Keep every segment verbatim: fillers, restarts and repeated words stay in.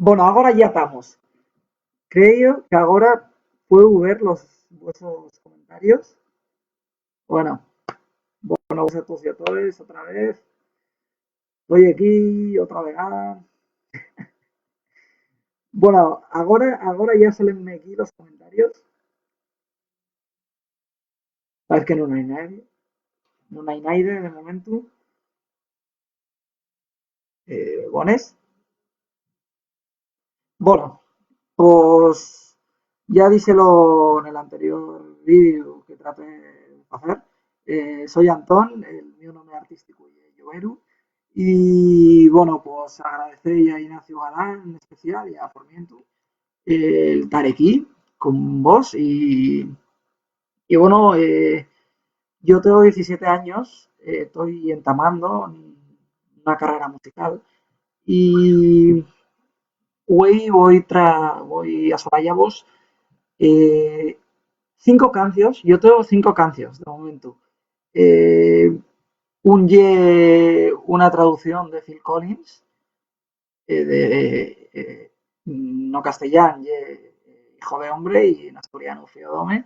Bueno, agora yá tamos. Creo que agora puedo ver los vuesos comentarios. Bueno, bueno, vosotros y a todos otra vez. Estoy aquí otra vez. Bueno, agora, agora yá salen aquí los comentarios. Parece que no hay nadie. No hay nadie de momento. Eh, bones. Bueno, pues ya díxelo nel anterior vídeo que traté de facer. Eh, soy Antón, el mi nome artístico ye Lloberu. Y bueno, pues agradecer a Ignacio Galán en especial y a Formiento el estar aquí con vos y, y bueno, eh, yo tengo diecisiete años, eh, estoy entamando una carrera musical y güei voi, tra, voi a sobayavos, eh, cinco cancios. Yo tengo cinco cancios de momento. Eh, un ye una traducción de Phil Collins, eh, de, eh, no castellán, ye Hijo de Hombre, y en asturiano, Fíu d'Home,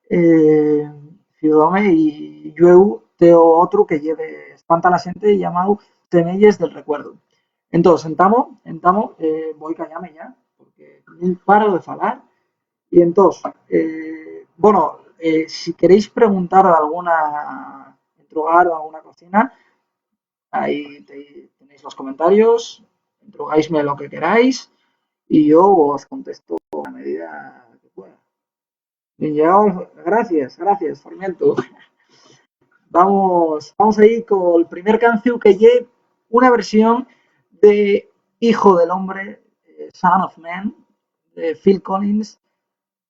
eh, Fíu d'Home, y llueu teo otru que ye de Espanta a la Xente, llamao Semeyes del Recuerdo. Entós, entamo, entamo, eh, voi callame ya, porque nun paro de falar. Y entós, eh, bueno, eh, si queréis preguntar alguna, entrugar o alguna cocina, ahí te-, tenéis los comentarios, entrugáisme lo que queráis y yo os contesto a medida que pueda. Bien, ya os, gracias, gracias, Formiento. Vamos, vamos a ir con el primer canciu, que ye una versión de Hijo del Hombre, eh, Son of Man, de Phil Collins,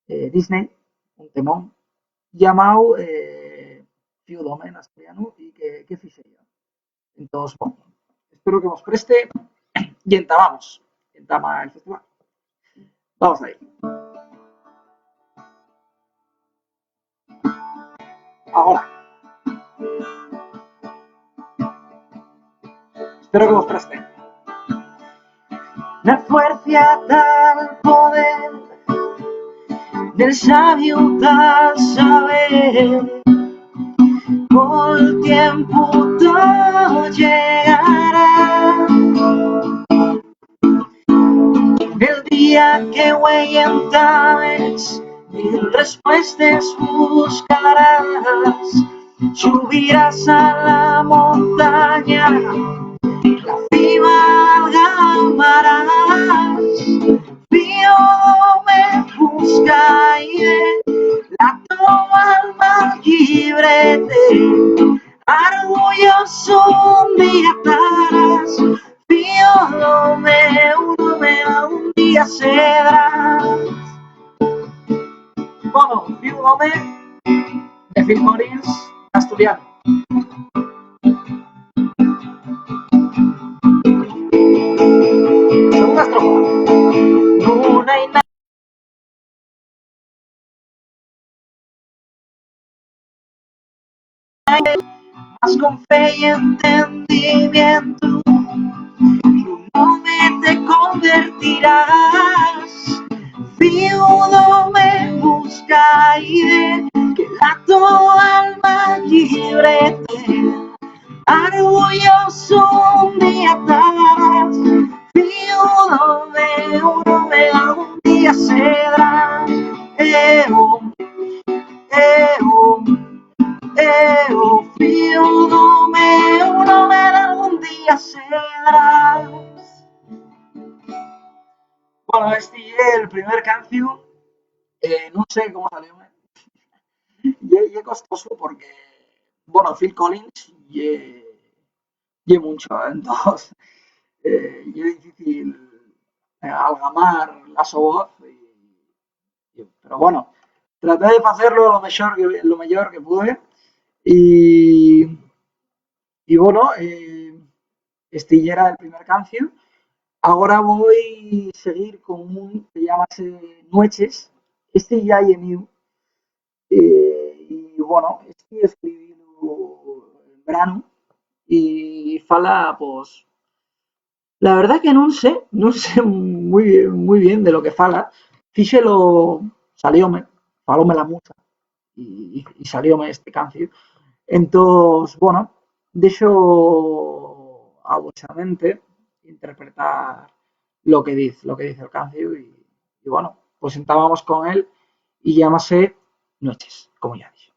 eh, Disney, un temón, llamao, eh, Fíu d'Home en asturianu, y que, que fixe yo. Entós, bon, espero que vos preste y entamamos. Entama el festival. Vamos ahí. Agora. Espero que vos preste. La fuercia tal poder, del sabio tal saber, col tiempu todo llegará. El día que güei entames, mil respuestes buscarás. Subirás a la montaña, la cima algamarás. Fíu d'Home busca aire, la to alma llibrete, argulloso un día tarás. Fíu d'Home, un home, un día sedrás. Bueno, Fíu d'Home, de Phil Collins, asturiano. Segunda estrofa. Nun hai na-, más con fe y entendimiento, nun home te convertirás. Fíu d'Home busca aire, que la to alma llibrete, argulloso un día tarás. Fíu d'Home, un home algún día sedrás. Eo, eo, eo, fíu d'Home, un home algún día sedrás. Bueno, esti ye el primer canciu. Eh, nun sé cómo salióme. Ye, ye costoso porque, bueno, Phil Collins ye, ye muncho, entós, eh, ye difícil, eh, algamar la so voz, y, y, pero bueno, traté de facerlo lo mejor que, lo mejor que pude, y, y bueno, eh, esti yera el primer canciu. Agora voi seguir con un que llámase Nueches. Esti ya ye míu. Eh, y bueno, esti escribílu en veranu y fala, pues, La verdá que nun sé, nun sé mui, mui bien de lo que fala. Fíxelo, salióme, falóme la musa y, y, y salióme este canciu. Entós, bueno, dexo a vuestra mente interpretar lo que diz, lo que diz el canciu y, y bueno, pues sentábamos con él y llámase Nueches, como ya dixo.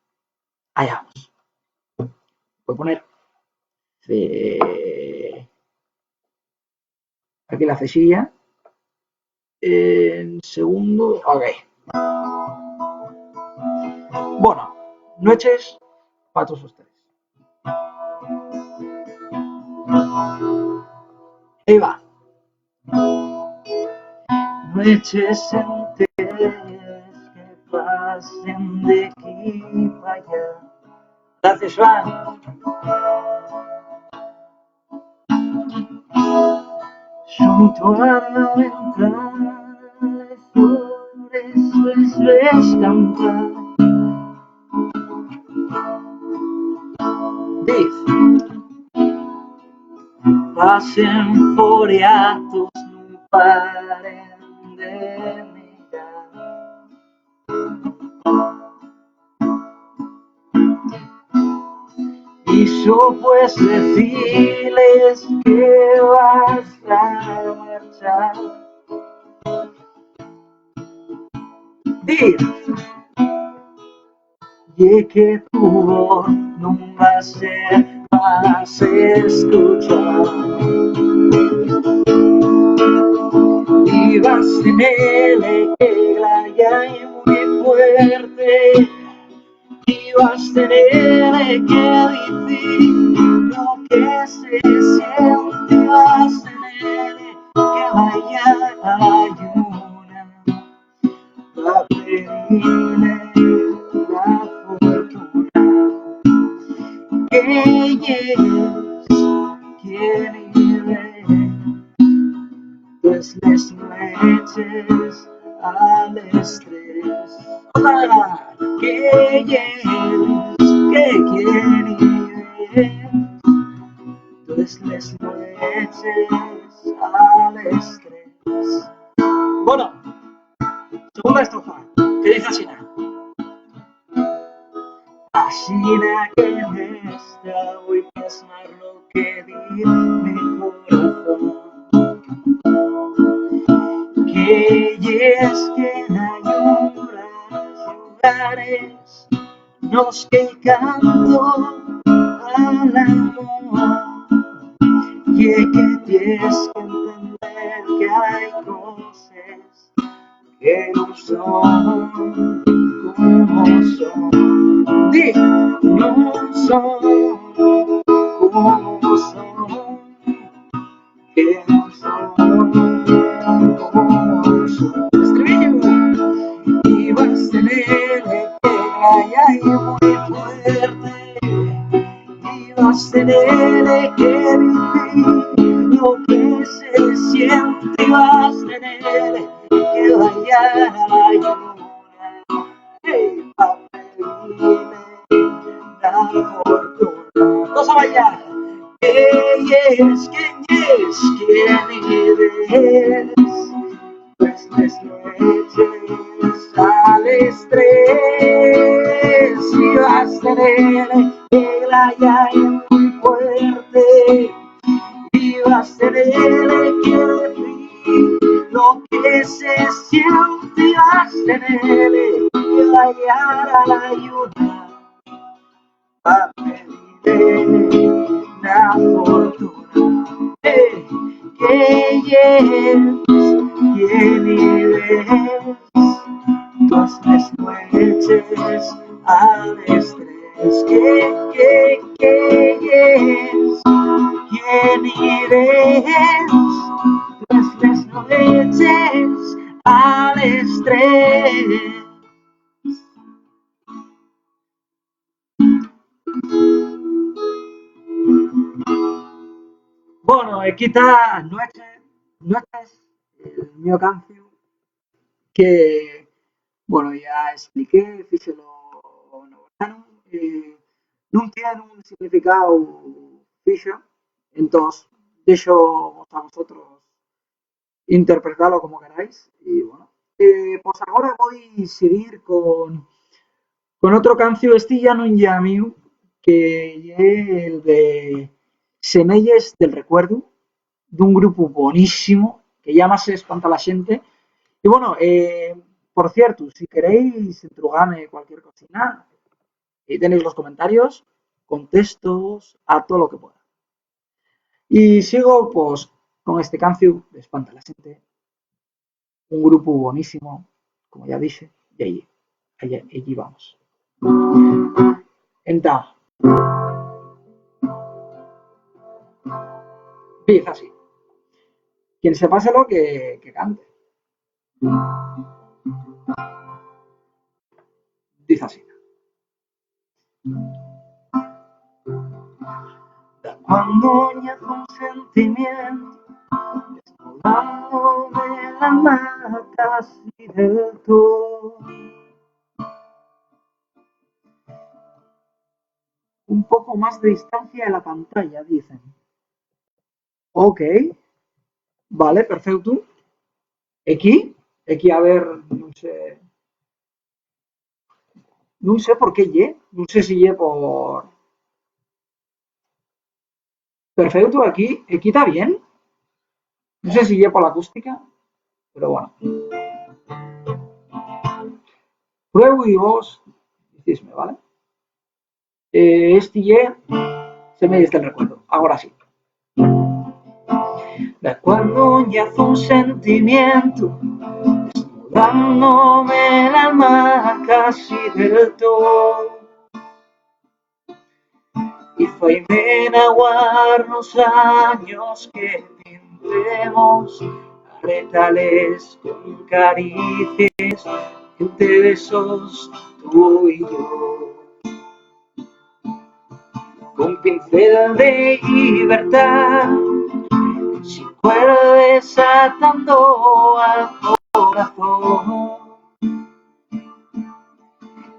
Allá vamos. Voy a poner ce-, aquí la cesilla. En segundo, ok. Bueno, nueches pa todos ustedes. Ahí va. Nueches enteres que pasen d'equí p'allá. Gracias, Juan. Xunto a la ventana, les flores, les ves campar. Diz. Pasen foriatos, nun paren de mirar. Y só pues deciles que vas a marchar. Dir. Ye que tu voz nun va a ser más escuchá. Y vas tener que glayar muy fuerte. Y vas tener que dicir lo que se siente, vas tener que glayar a la lluna pa pedirle la fortuna. Que yes quien vive, pues les nueches a les tres. Otra vez. Que yes, que quien vive, pues les nueches a les tres. Bueno, segunda estrofa, que dice así. Asina que nesta voi plasmar lo que diz mi corazón. Que yes que n'hai horas, llugares nos que-y canto al amor. Ye que ties qu'entender que hai coses que nun son como son. Di, nun son como son, que nun son como son. Estribillo. Y vas tener que glayar muy fuerte. Y vas tener que dicir lo que se siente, y vas tener que glayar a la lluna, hey, pa pedirle la fortuna. Vamos a bailar. Que yes, que yes, quien eres. Pues les nueches a les tres, y vas tener que glayar muy fuerte, y vas tener que decir lo que se siente, y vas tener que glayar a la lluna pa pedirle la fortuna. Eh, que yes, quien eres, pues les nueches a les tres. Que, que, que yes, quien eres, pues les nueches a les tres. Bueno, equí ta Nueche, Nueches, el mio canciu, que, bueno, ya espliqué, fíxelo no veranu, eh, nun tien un significáu fixo, entós Dexo a vosotros interpretalo como queráis. Y bueno, eh, pues agora voi seguir con, con otro canciu. Esti ya nun ye míu, que ye el de Semeyes del Recuerdu, d'un grupu bonísimo que llámase Espanta la Xente. Y bueno, eh, por cierto, si queréis entrugarme cualquier cosina, ahí tenéis los comentarios, contesto a todo lo que pueda. Y sigo, pues, con este canciu de Espanta la Xente, un grupu bonísimo, como ya dije, y allí, allí, allí vamos. Entá, diz así. Quien se pase lo que, que cante. Diz así. Da cuando ñace un sentimiento, desnudándome el alma casi del todo. Un poco más de distancia de la pantalla, dicen. Ok. Vale, perfecto. Equí, equí, a ver, no sé. Nun sé por qué ye, nun sé si ye por... Perfecto, aquí, aquí ta bien. Nun sé si ye por la acústica, pero bueno. Pruebo y vos dicisme, ¿vale? Eh, esti ye Semeyes del Recuerdu. Agora sí. Da cuando ñace un sentimiento, desnudándome el alma casi del todo. Y faime naguar los años que pintemos, arrétales con caricias, entre besos tú y yo. Con pincel de llibertá, si cuerdes atando al corazón.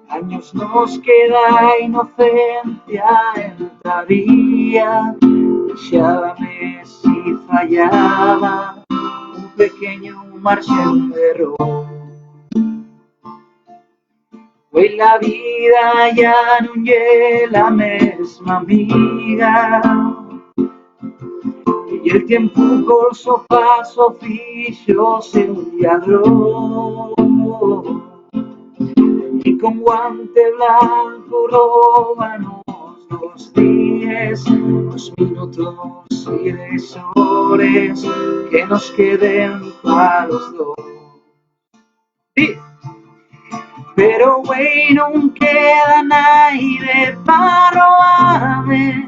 Años nos queda inocencia entavía, dixábame si fallaba un pequeñu marxen d'error. Güei la vida ya nun ye la mesma amiga, y el tiempu col so paso fíxose un lladrón, y con guante blancu róbanos los díes, los minutos y les hores que nos queden pa los dos. Sí. Pero güei nun queda naide pa robame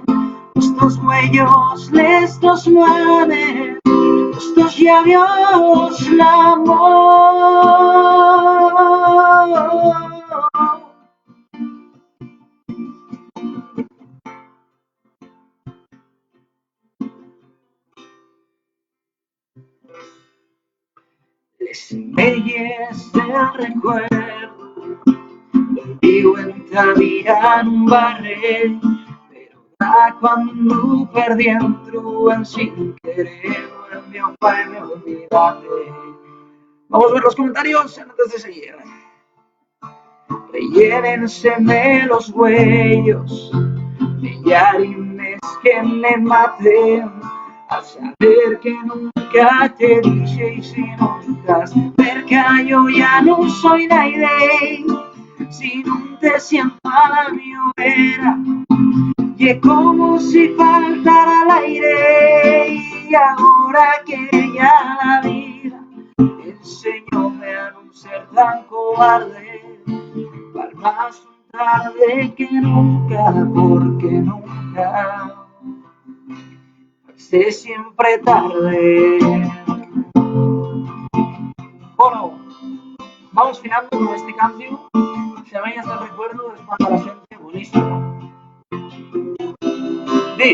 los tos güeyos, les tos manes, los tos llabios, l'amor. Les semeyes del recuerdu, vivo entavía nun barré, pero da cuando per dientru, ensin querelo, el mio fai me olvidate. Vamos a ver los comentarios antes de seguir. Rellénenseme los güeyos de llarines que me maten, al saber que nunca te dixe y si nun tas cerca, yo ya nun soi naide. Si nun te siento a la mi vera, ye como si faltara l'aire. Y agora que ya la vida enseñóme a nun ser tan cobarde, pal más un tarde que nunca, porque nunca sé siempre tarde. Bueno, vamos finando con este cambio. Semeyes del recuerdu, Espanta la Xente, buenísimo. Di.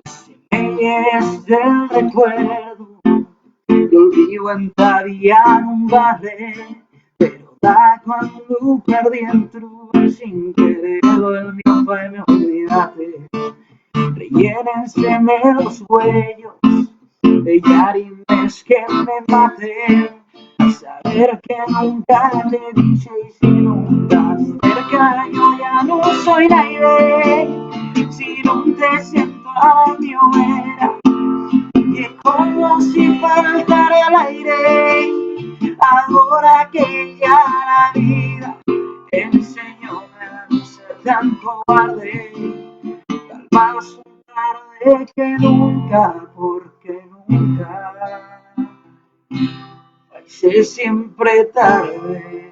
Semeyes del recuerdu, yo vivo entavía nun barré, pero da cuando per dientru, sin querelo, el mio fai me olvidate. Rellénenseme los güeyos de llarimes que me maten. Saber que nunca te dixi y nunca cerca, yo ya no soy naide. Si no te siento a mi vera, y como si faltara el aire. Ahora que ya la vida enseñó a no ser tan cobarde, tal vez tarde que nunca, porque nunca faise siempre tarde.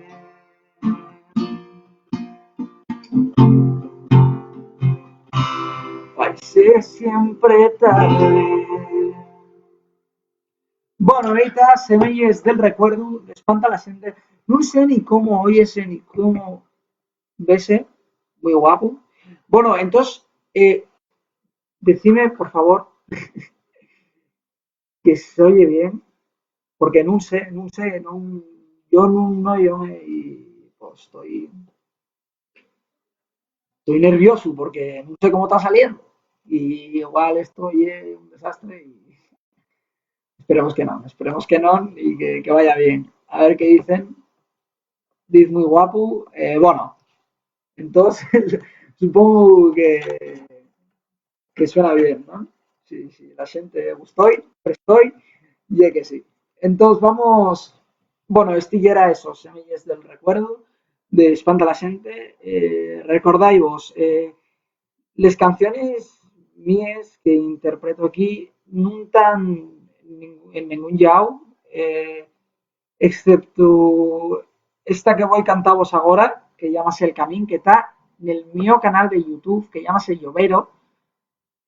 Faise siempre tarde. Bueno, ahí ta Semeyes del Recuerdu, Espanta la Xente. Nun sé ni cómo óyese ni cómo vese, mui guapu. Bueno, entós, eh, decime, por favor, que se oye bien, porque nun sé, nun sé, nun, yo nun, no, yo me, y, pues, estoy, estoy nervioso porque nun sé cómo ta saliendo. Y igual esto ye un desastre y esperemos que non, esperemos que non y que, que vaya bien. A ver qué dicen. Diz mui guapu. Eh, bueno, entós, supongo que, que suena bien, ¿no? Si, si la xente gustó, prestó, ye que sí. Entós, vamos, bueno, esti yera eso, Semeyes del Recuerdu, de Espanta la Xente. Eh, recordaivos, eh, les canciones míes que interpreto aquí nun tan nin-, en ningún llau, eh, excepto esta que voi cantavos agora, que llámase El Camín, que ta nel mio canal de YouTube, que llámase Llovero.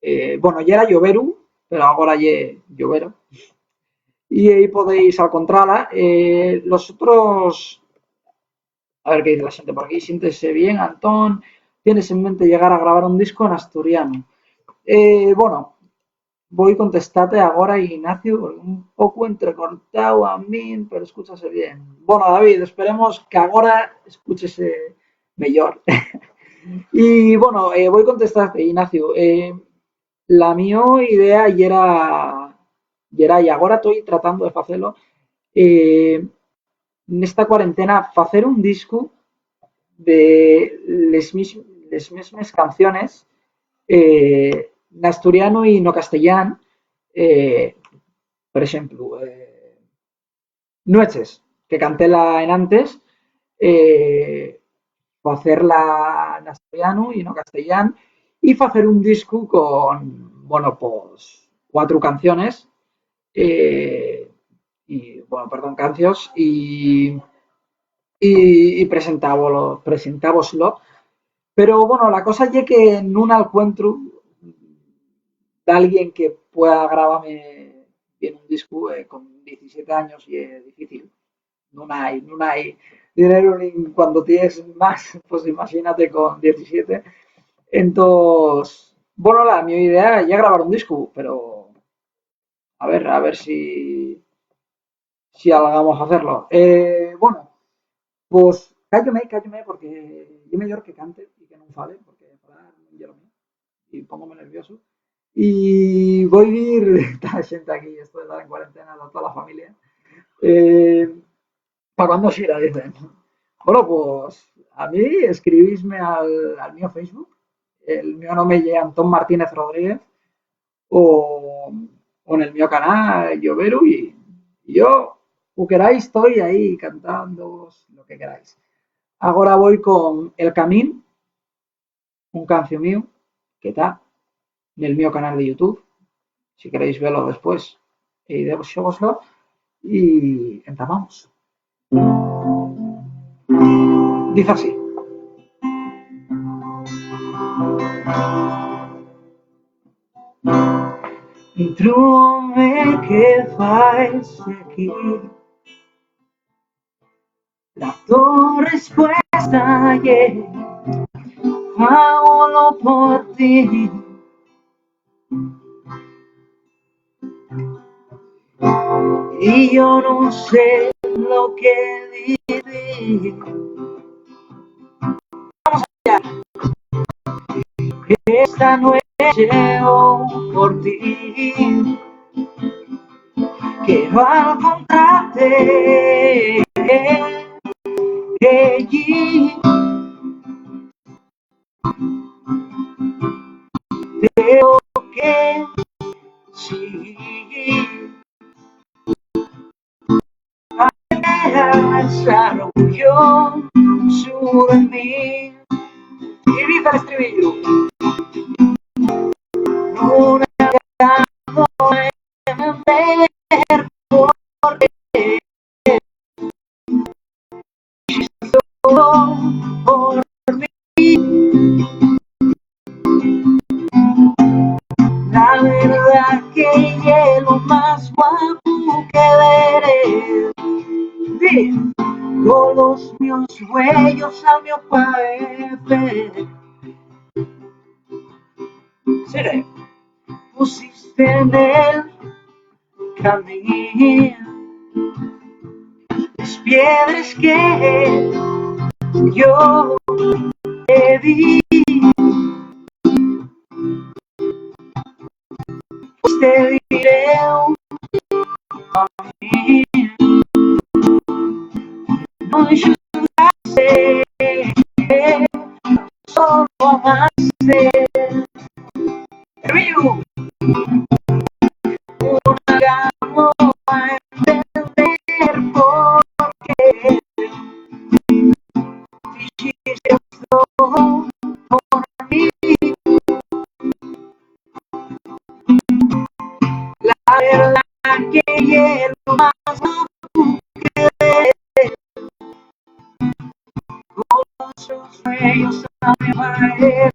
Eh, bueno, yera Lloveru, pero agora ye Llovero. Y ahí podéis alcontrala. Eh, los otros, a ver qué dice la xente por aquí. Siéntese bien, Antón. ¿Tienes en mente llegar a grabar un disco en asturiano? Eh, bueno, voi contestate agora, Ignacio, porque un poco entrecortao a min, pero escúchase bien. Bueno, David, esperemos que agora escúchese mellor. Y, bueno, eh, voi contestate, Ignacio. Eh, la mio idea yera, yera, y agora toi tratando de facelo, eh, nesta cuarentena, facer un discu de les mis-, les mesmes canciones, eh, n'asturiano y no castellán. Eh, por exemplu, eh, Nueches, que cantéla enantes, eh, facerla n'asturiano y no castellán, y facer un discu con, bueno, pues, cuatro canciones, eh, y, bueno, perdón, canciones, y, y, y presentábolo, presentávoslo. Pero, bueno, la cosa ye que nun alcuentru d'alguien que pueda grabame bien un discu, eh, con diecisiete años ye difícil. Nun hai, nun hai dineru nin cuando tienes más, pues imagínate con diecisiete. Entós, bueno, la mi idea ye grabar un discu, pero a ver, a ver si, si algamos a hacerlo. Eh, bueno, pues cállome, cállome, porque ye meyor que cante y que nun fale, porque falar nun ye lo mío, y póngome nervioso. Y voi dir, ta xente aquí, esto de estar en cuarentena, ta toda la familia. Eh, ¿pa cuándo xira?, dicen. Bueno, pues a mí escribisme al, al mío Facebook. El mío nome ye Antón Martínez Rodríguez, o, o nel mío canal, Lloveru, y, y yo, u queráis, estoy ahí cantando lo que queráis. Agora voi con El Camín, un cancio mío que ta nel mío canal de YouTube. Si queréis velo después, eh, dexóvoslo y entamamos. Diz así. Entrume, ¿qué faes aquí? La to respuesta ye, "Fágolo por ti". Y yo no sé lo que dicir. Vamos allá. Esta no es Llevo por ti, quiero encontrarte allí. Creo que sí. Esa orgullo sobre mí. Y dice el estribillo. No hagamos entender porque por mí. La verdad que ye lo más guapo que veré. Di, con los mios güeyos a mi parecer. Seré. Pusiste en el camino las piedras que yo te di. Pues te diré un camino. No ayudaste, solo amaste. Río. Una gamo a entender por qué hiciste esto por mí. La verdad que es lo más guapo que con sus sueños a mi parecer.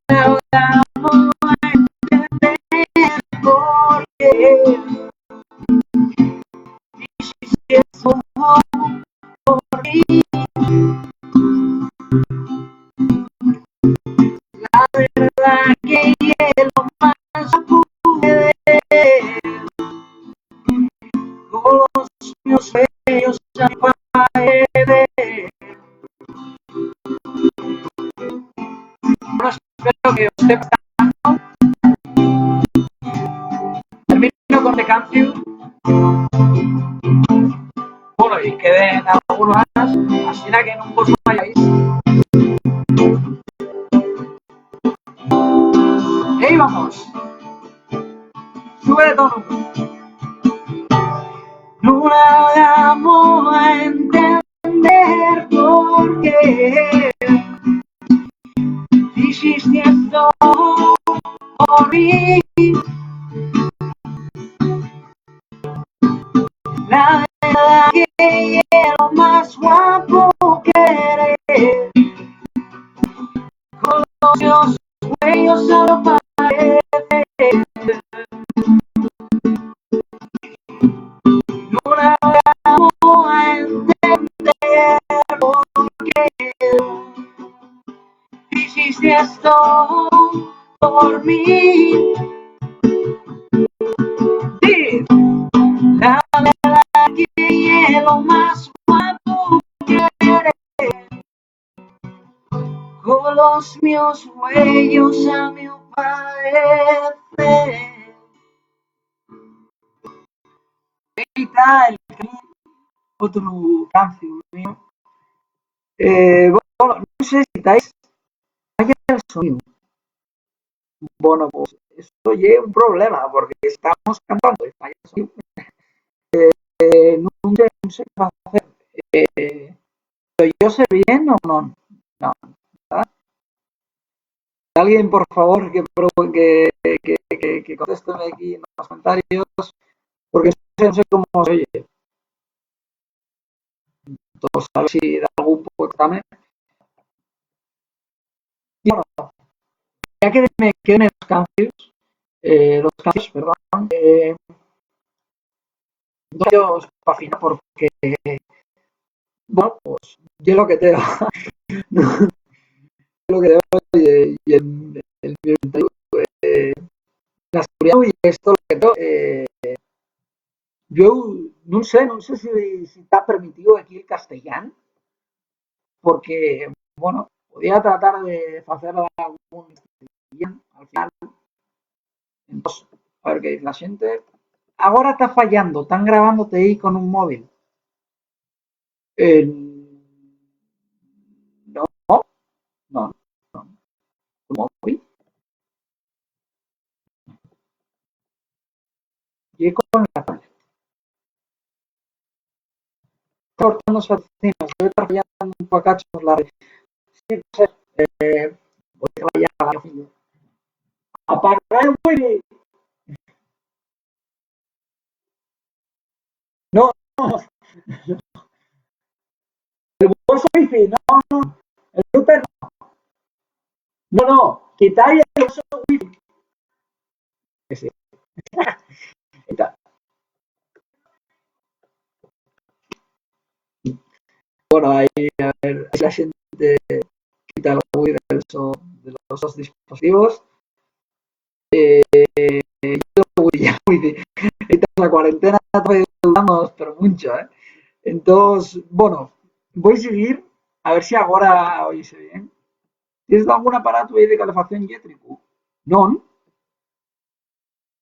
Una hora no va a entender por qué hiciste eso por mí. La verdad que es lo más guapo que ver. Con los mios güeyos a mi parecer. Bueno, espero que os esté gustando. Termino con The Canción. Bueno, y queden algunos más, así que no vos vayáis. ¡Ey, vamos! Sube de tono. No la vamos a entender por qué hiciste esto por mí. La verdad que es lo más guapo que eres. Con los ojos güeyos a lo parece. No la vamos a entender por qué hiciste esto por mí. Sí, la verdad que es lo más guapo que eres. Con los mios güeyos a mi parecer. Ahí está el otro canción mío. Eh, bueno, no sé si estáis. Falla el sonido. Bueno, pues esto es un problema porque estamos cantando y falla el sonido. Eh, no sé, no sé qué va a hacer. Eh, ¿Se oye bien o no? No, ¿verdad? Alguien, por favor, que, pro- que, que, que, que contésteme aquí en los comentarios, porque no sé, no sé cómo se oye. Entonces, a ver si da algún poco también. Y bueno, ya quédenme, quédenme los cambios, eh, los cambios, perdón. Eh, no, pa' final, porque, bueno, pues, yo lo que te digo, lo que te digo, y, y el, el, eh, la seguridad y esto, lo que te digo, eh, yo no sé, no sé si, si está permitido aquí el castellano, porque bueno, podía tratar de facer algún guión al final. Entós, a ver qué dice la xente. Agora ta fallando, tán grabándote ahí con un móvil. Eh, no, no, no. Un móvil. Ye con la tablet. Cortando las vacinas, debe estar fallando un poco a cachos la red. Sí, no sé. Eh, voy a rayar a la fila. Apaga el wifi. No, no. El vuestro wifi, no, no. El router, no. No, no. Quitáis el vuestro wifi. Ese. Ahí está. Bueno, ahí, a ver, ahí la xente quita el wifi de los, de los dos dispositivos. Eh, yo voy ya, voy de, esta la cuarentena, duramos, pero mucho, ¿eh? Entonces, bueno, voy a seguir, a ver si ahora oíse bien. ¿Tienes algún aparato ahí de calefacción eléctrico? No,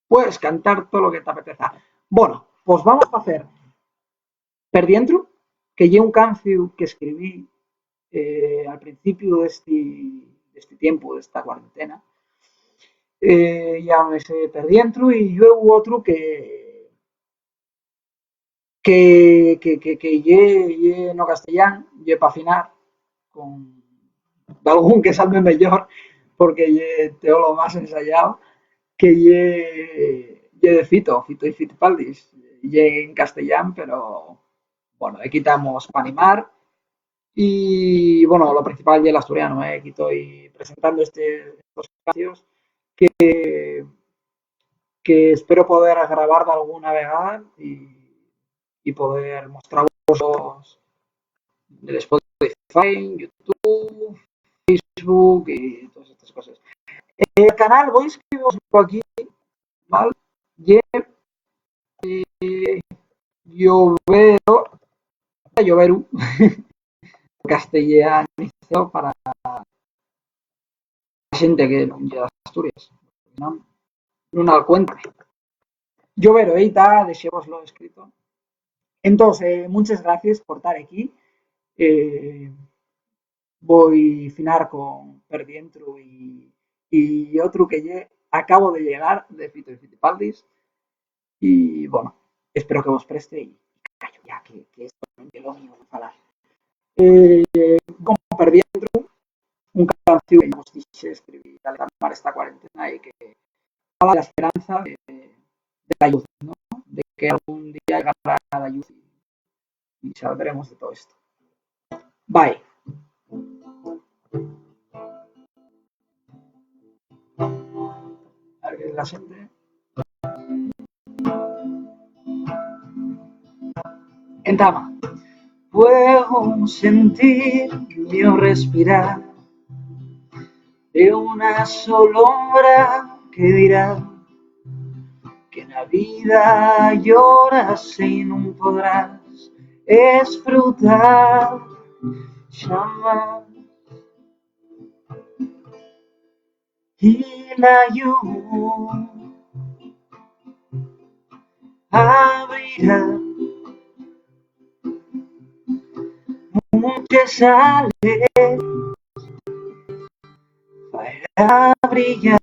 puedes cantar todo lo que te apetezca. Bueno, pues vamos a hacer Perdientru, que ye un canciu que escribí, eh, al principiu d'esti, d'esti tiempu, d'esta cuarentena. Eh, llámese Perdientru, y llueu otru que, que, que, que, que ye, ye no castellán, ye p'afinar, con d'algún que salme meyor, porque ye teo lo más ensayao, que ye, ye de Fito, Fito y Fitipaldis. Ye en castellán, pero, bueno, equí tamos p'animar. Y, bueno, lo principal ye l'asturianu, eh, equí toi presentando este, estos espacios que, que espero poder grabar d'alguna vegada y, y poder mostrar-vos en el Spotify, en YouTube, Facebook y todas estas cosas. El canal, voy a escribiros aquí, ¿vale? Ye, eh, Llovero, Lloberu, castellanizado para la gente que no viene de Asturias, ¿no? No la cuenta. Llovero, ahí está, dexémoslo escrito. Entonces, eh, muchas gracias por estar aquí. Eh, voy a finar con Perdientru y, y otro que ye, acabo de llegar, de Fito y Fitipaldis. Y, bueno, espero que vos preste y callo ya, que, que esto no es lo mío de falar. Eh, con Perdientru, un canciu que vos dixe escribí al acabar esta cuarentena y que habla de la esperanza de, de la luz, ¿no? De que algún día llegará la luz y, y saldremos de todo esto. Bye. A ver, la gente. Entama. Puedo sentir mi respirar de una sombra que dirá que na vida lloras y nun podrás esfrutar xamás. Y la lluz abrirá munches ales para brillar.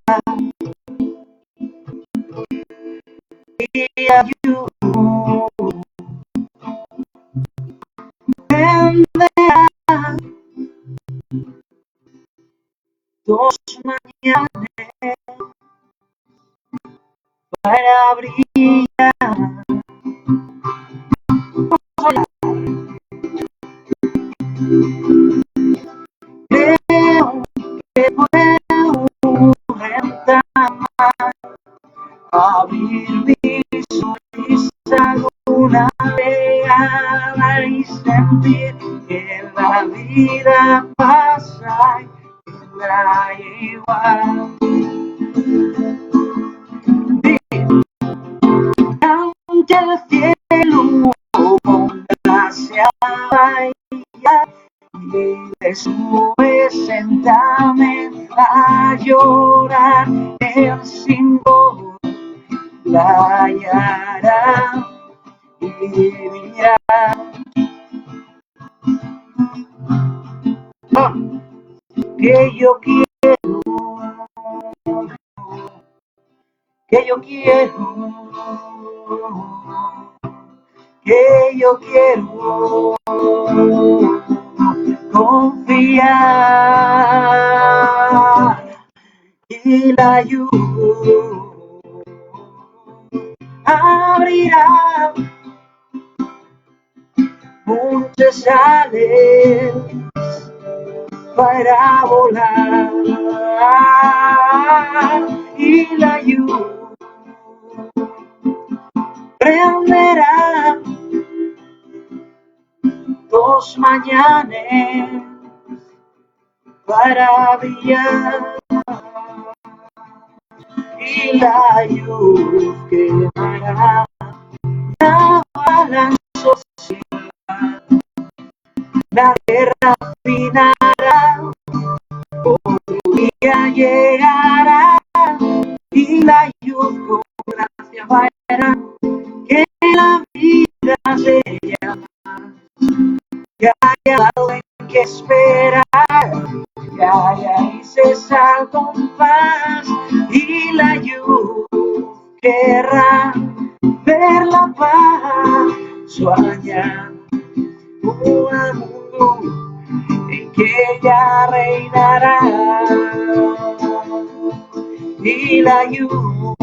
Y la lluz prenderá dos mañanes para brillar. Creo que puedo entamar, abrir mi sonrisa alguna vegada y sentir que la vida pasa y me da igual. Aunque el cielo ponga a bailar y les sube sin vos, la hallará y dirá: "Ah, que yo quiero, que yo quiero, que yo quiero confiar". Y la lluz abrirá munches ales para volar, y la lluz prenderá dos mañanes para brillar, y la lluz quemará la balanza. La guerra finará, otro día llegará, y la lluz con gracia bailará, que la vida sea, que haya algo en que esperar, que haya ese salto en paz, y la lluz querrá ver la paz, sueña un mundo en que ella reinará, y la lluz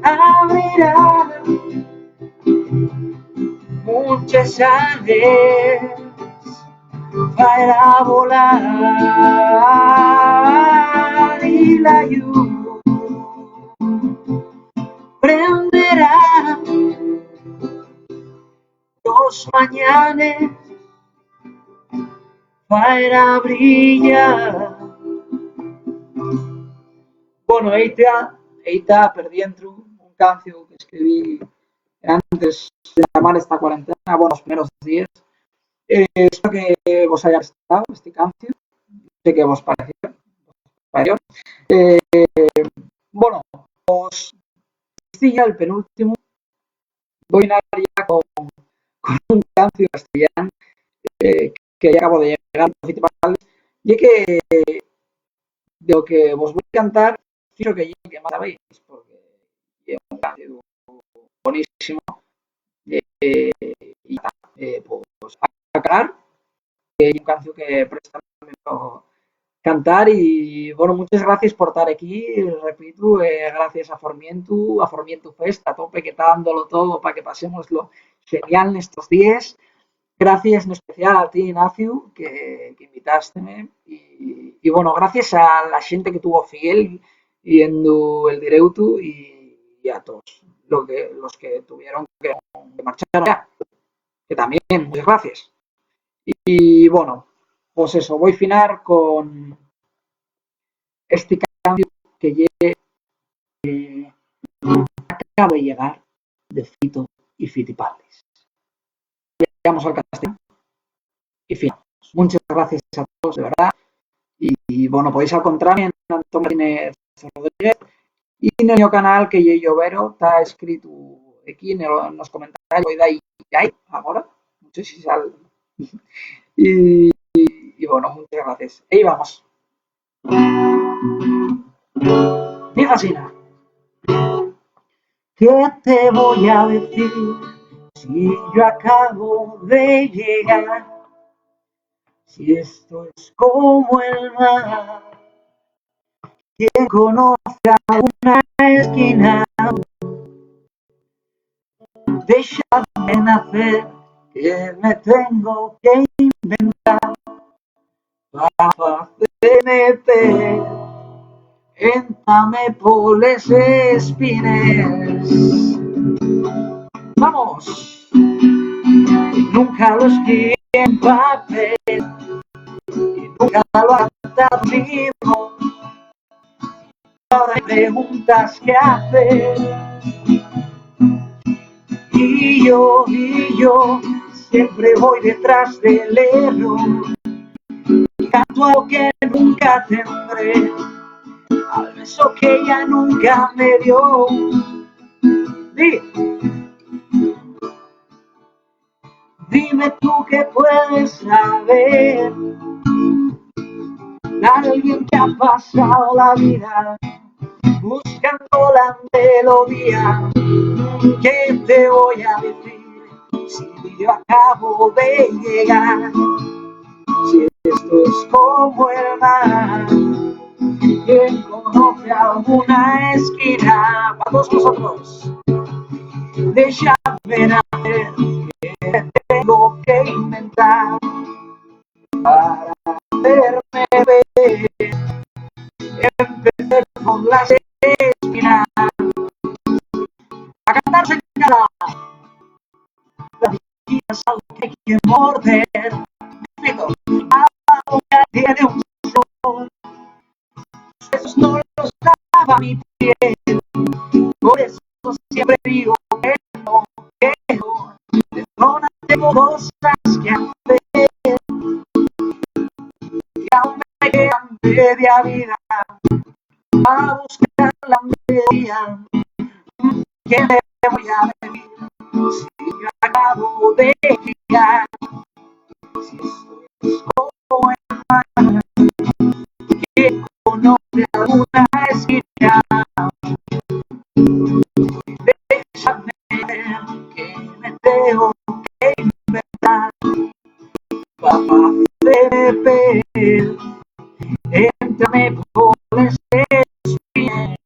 abrirá munches ales para volar, y la lluz prenderá dos mañanes para brillar. Bueno, ahí está, ahí está, per dientru, un canciu que escribí antes de llamar esta cuarentena, bueno, los primeros días. Eh, espero que vos haya gustado este canciu, sé que vos pareció, pareció. Eh, bueno, pues, este ya el penúltimo, voi a ya con, con un canciu castellán, eh, que ya acabo de llegar, y que de lo que vos voi cantar, fixo que ye que más sabéis, porque ye un canciu bonísimo, eh, y, eh, pues, a acabar, que ye un canciu que presta cantar y, bueno, muchas gracias por estar aquí, repito, eh, gracias a Formientu, a Formientu Fest, a tope, que está dándolo todo para que pasémoslo genial en estos días. Gracias en especial a ti, Ignacio, que, que invitásteme. Y, y, bueno, gracias a la gente que tuvo fiel viendo el directo y, y a todos lo que, los que tuvieron que, que marchar ya, que también, muchas gracias. Y, bueno, pues eso, voi finar con este canciu que ye, eh, Acabo de llegar, de Fito y Fitipaldis. Llegamos al castellano y finamos. Muchas gracias a todos, de verdad. Y, y, bueno, podéis encontrarme en Antón Martínez Rodríguez y en el mío canal, que ye Llovero, está escrito aquí en el, en los comentarios, voi dar ahí, ahora, no sé si sale. Y, y, y, bueno, muchas gracias. Ahí vamos. Diga asina. ¿Qué te voy a decir si yo acabo de llegar? Si esto es como el mar, ¿quién conoce alguna esquina? Déxame nacer, que me tengo que inventar pa faceme ver, éntame poles espines. ¡Vamos! Nunca lo escribí en papel y nunca lo adapté a libro. Ahora hay preguntas que hacer. Y yo, y yo, siempre voy detrás del error. Canto a lo que nunca tendré, a Eso que ella nunca me dio. Di. Dime tú qué puedes saber de alguien que ha pasado la vida buscando la melodía. ¿Qué te voy a decir si yo acabo de llegar? Si esto es como el mar, ¿quién conoce alguna esquina? Para todos vosotros. Déxame nacer, que tengo que inventar para hacerme ver. Empecé por las espinas. A cantar, señora. Las espinas, algo que hay que morder. Repito, agua que tiene un sol. Esos no los daba mi piel. Por eso siempre digo que no, que no. De zona tengo cosas que hacer. Y aún me queda media vida a buscar la melodía. ¿Qué me voy a decir si yo acabo de llegar? Si esto es como el mar, ¿quién conoce alguna esquina? Déjame ver, que me tengo que inventar para hacerme ver. Éntrame por les espinas.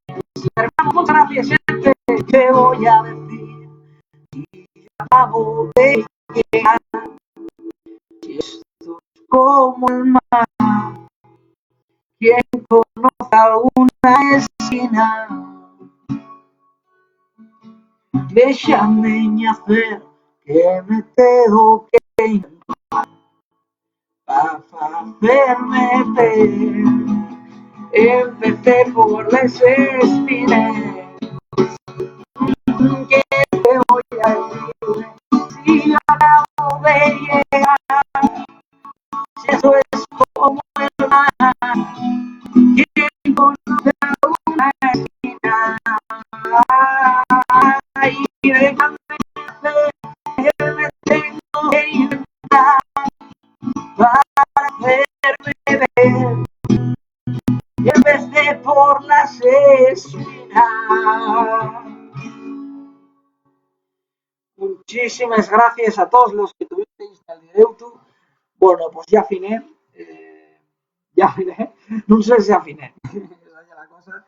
Hermano, muchas gracias, gente. Te voy a decir y acabo de llegar. Si esto es como el mar, ¿quién conoce alguna esquina? Déxame ñacer, que me tengo que inventar para hacerme ver. Empecé por les espinas. ¿Qué te voy a decir si yo acabo de llegar? Si eso es como el mar, ¿quién conoce alguna esquina? Ay, déjame hacer, que me tengo que inventar para hacerme ver. Y empecé por las espinas. Muchísimas gracias a todos los que tuvisteis en el directo. Bueno, pues ya afiné, eh, ya afiné, no sé si afiné. Esa es la cosa.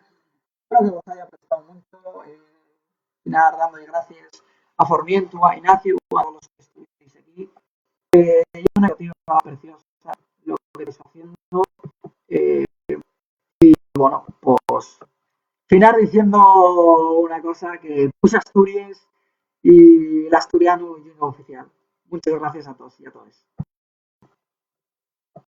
Espero que os haya prestado mucho. Eh, nada, dando gracias a Formiento, a Ignacio, a todos los que estuvisteis aquí. Eh, y una iniciativa preciosa lo que estáis haciendo. Eh, y bueno, pues finar diciendo una cosa, que puse Asturias y el asturiano es oficial. Muchas gracias a todos y a todas.